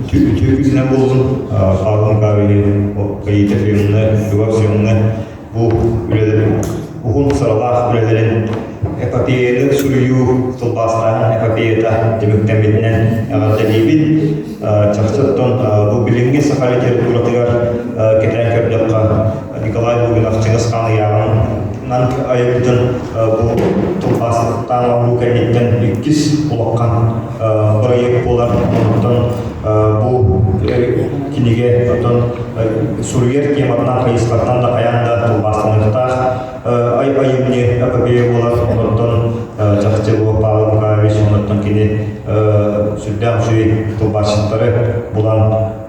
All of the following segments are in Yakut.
Үтүө күнүнэн буоллун. Павел Николаевич Каита Филимовна, Любовь Семеновна бу үлэлэрин уһун сыралаах үлэлэрин эпопеяны суруйуу тылбаастааһын эпопеята түмүктэммитинэн эҕэрдэлиибин. Чахчы оттон бу билиҥҥи саха литературатыгар кэтээн көрдөххө Николай Лугинов Чыҥыс Хаан ыйааҕынан айымньытын бу тылбаастаан оҥоруу кэнниттэн иккис улахан бырайыак буолар. Онтон бу кинигэ оттон суруйар тематынан хайысхаттан да хайаан да тылбаастаныахтаах айымньы эпопея буолар. Онтон чахчы бу Павел Михайлович онтон кини сүрдээх үчүгэй тылбаасчыттары булан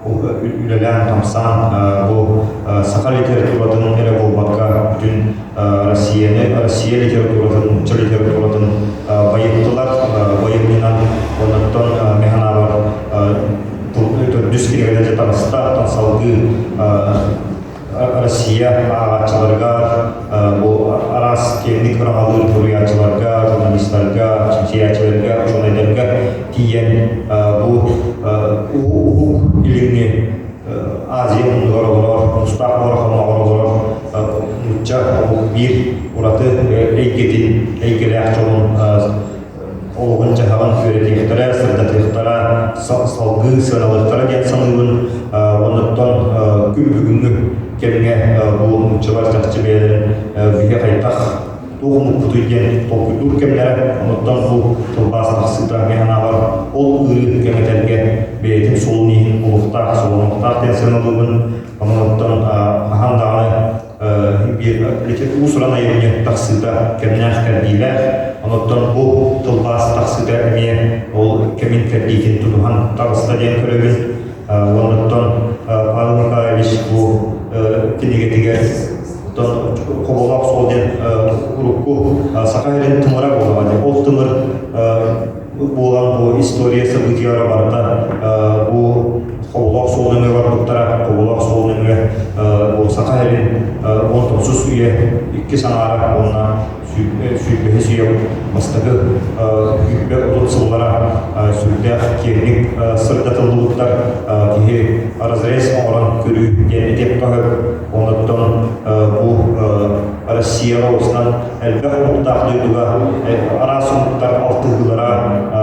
үлэлээн-хамсаан бу саха литературатын эрэ буолбакка бүтүн Россияны, Россия литературатын, нуучча литературатын байыттылар байымньынан оннуттан мин санаабар төрдүс кинигэлэр дьэ таҕыста, оттон салгыы Россия ааҕааччыларыгар бу араас киэҥник ыраҥалыыр суруйааччыларга, журналистарга, чинчийээччилэргэ, учуонайдарга тиийэн бу Уһук Илиҥҥи Азия муннугар олорор, Мустаах муора хонноҕор олорор нуучча омук биир ураты эйгэтин, эйгэлээх дьонун олоҕун-дьаһаҕын үөрэтиэхтэрэ, сырдатыахтара, салгыы сыаналыахтара диэн саныыбын. Оннуттан күн бүгүҥҥү кэмҥэ бу нууччалар чахчы бэйэлэрин биһи хайдах туох омукпутуй диэн толкуйдуур кэмнэрэ. Онуттан бу тылбаас тахсыыта мин санаабар ол ыыры кэҥэтэргэ бэйэтин суолун иһин олохтоох, солонуохтаах диэн сыаналыыбын. Онуттан хаһан даҕаны биир уус-уран айымньы тахсыыта кэмнээх кэрдиилээх. Онуттан бу тылбаас тахсыыта эмиэ ол кэмин кэрдиитин тутуһан таҕыста диэн көрөбүн. Онуттан Павел Николаевич бу кинигэтигэр оттон Хоболоох суол диэн урукку саха сирин тымыра буолаҕа диэн. Ол тымыр буолан бу история событиелара барыта бу Хоболоох суол нөҥүө барбыттара. Хоболоох суол нөҥүө бу Саха сирин 19 үйэ иккис аҥаара уонна сүүрбэһис үйэ бастакы 30 сыллара сүрдээх киэҥник сырдатыллыбыттар. Киһи разрез оҥорон көрүү диэн этиэххэ сөп. Онуттан бу Россияҕа устан элбэх омуктаах дойдуга араас омуктар алтыһыылара,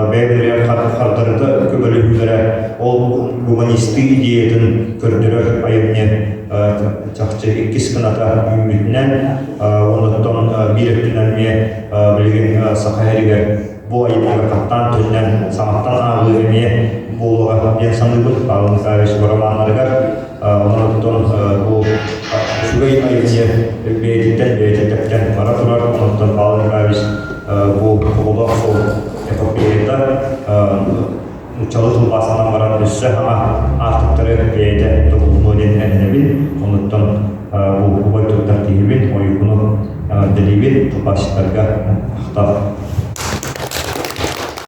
бэйэ-бэйэлэригэр хардарыта көмөлөһүүлэрэ ол гуманистыы идеятын көрдөрөр айымньы чахчы иккис кыната үүммүтүнэн онуттан биир өттүнэн эмиэ билигин Саха сиригэр бу айымньыга хаттаан төннөн саҥаттан ааҕыы эмиэ буолуоҕа диэн саныыбын Павел Николаевич романнарыгар. Онон оттон бу үчүгэй айымньы бэйэтиттэн бэйэтин тэптэн бара турар. Онон Павел Николаевич бу оҕолоох суол эпопеята нууччалыы тылбаастанан баран өссө саҥа аартыктары бэйэтэ тобулунуо диэн эрэнэбин. Онуттан бу убай туттар киһибин, ойууну эҕэрдэлиибин, тылбаасчыттарга махтал.